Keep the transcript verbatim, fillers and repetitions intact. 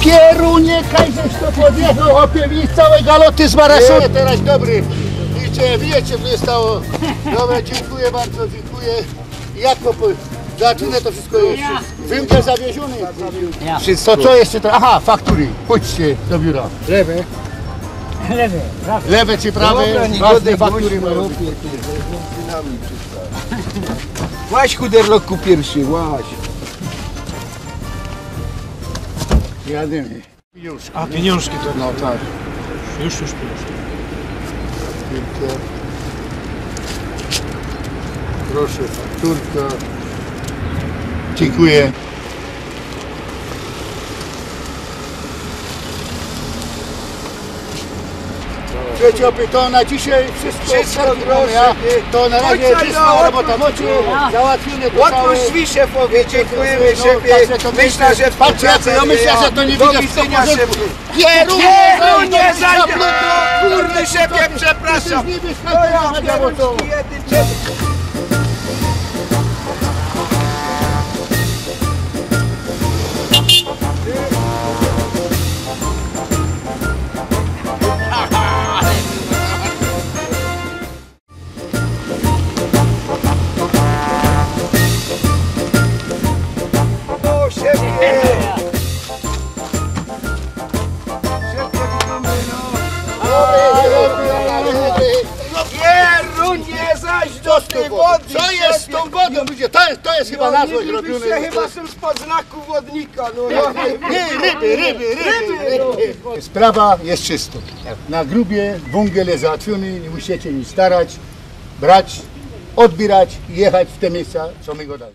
Pierunie, kaj żeś to podjechał, chłopie, widzisz, całe galoty zmaraszowane. Teraz dobry. Widzicie, wiecie, co się stało. Dobra, dziękuję bardzo, dziękuję. Jak to po... Zaczynę to wszystko jeszcze. Węgiel zawieziony. Ja. Wszystko. To co jeszcze? To... Aha, faktury. Chodźcie do biura. Lewe. Lewe, prawe. Lewe czy prawe? Dobra, nie... Ważne gadaj faktury głośno, mają być. Chłopie, ty, z nami przestań. Łaź, chuderloku, pierwszy, łaź. Jadymy. Pieniążki. A, pieniążki to... No tak. Już, już pieniążki. Pięknie. Proszę, fakturka. Dziękuję. Słuchajcie, chłopie, to na dzisiaj wszystko. Wszystko, proszę, ja, nie? To na razie. Bądź wszystko, robota macie załatwione, to... Otwórz drzwi, szefowie, dziękujemy, szefie. No, także to... Myślę, że... Patrzcie, ja myślę, że to nie... Do widzenia, szefie. Pierunie, Pierunie, zajdę, zajdę. Kurde, szefie, przepraszam. To ja pierunie, jeden, czekaj. O, szefie! Szefie, witamy, no. Pierunie, zaś do tej wody, szefie! Co jest z tą wodą, ludzie? To jest, to jest chyba na złość robione. No, nie wiem, się chyba są spod znaku wodnika, no. Nie, ryby, ryby, ryby, ryby. Sprawa jest czysto. Na grubie węgiel jest załatwiony, nie musicie nic starać, brać, odbierać i jechać w te miejsca, co my go dali.